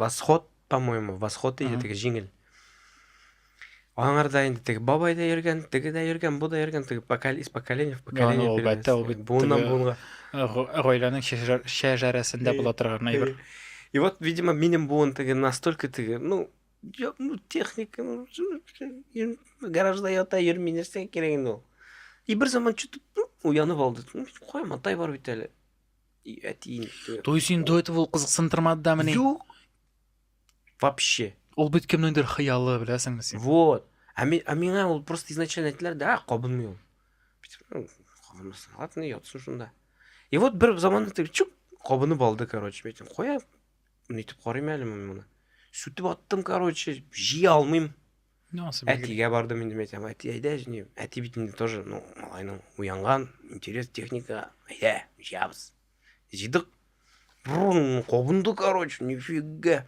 Восход, по-моему, Восход иде теге җиңел. Аңарда инде теге бабай да йөргән, теге дә йөргән, бу да йөргән, теге покол из поколения в поколение. Ул әлбәттә, ул бит буыннан буынга. Гаиләнең шәҗәрәсендә була торган әйбер. И вот, видимо, минем буын теге настолько теге, ну, ну, техника, ну, гаражда ята, йөрми, нәрсәгә кирәк инде ул. И бер заман что-то уянып алды. Кая матай бар бит әле. И әти. То есть син до этого ул кызыксындырмады да мени? Юк. Вообще. Ул бит кемнеңдер хыялы, беләсеңме син? Вот. Ә, ми, ә миңа ул просто изначально әйттеләр, да, кабынмый ул. Ну, кабынмасын, ладно, ятсын шунда. И вот бер заманда теге чук кабынып алды, короче. Мин әйтәм, кая нитеп карыйм әле мин моны. Сүтеп аттым, короче, җыя алмыйм. Әтигә бардым инде, мин әйтәм, әти, әйдә, ни, әти бит инде тоже, ну, малайның уянган, интерес, техника, әйдә, җыябыз. Җыйдык. Брун, кабынды, короче, нифига.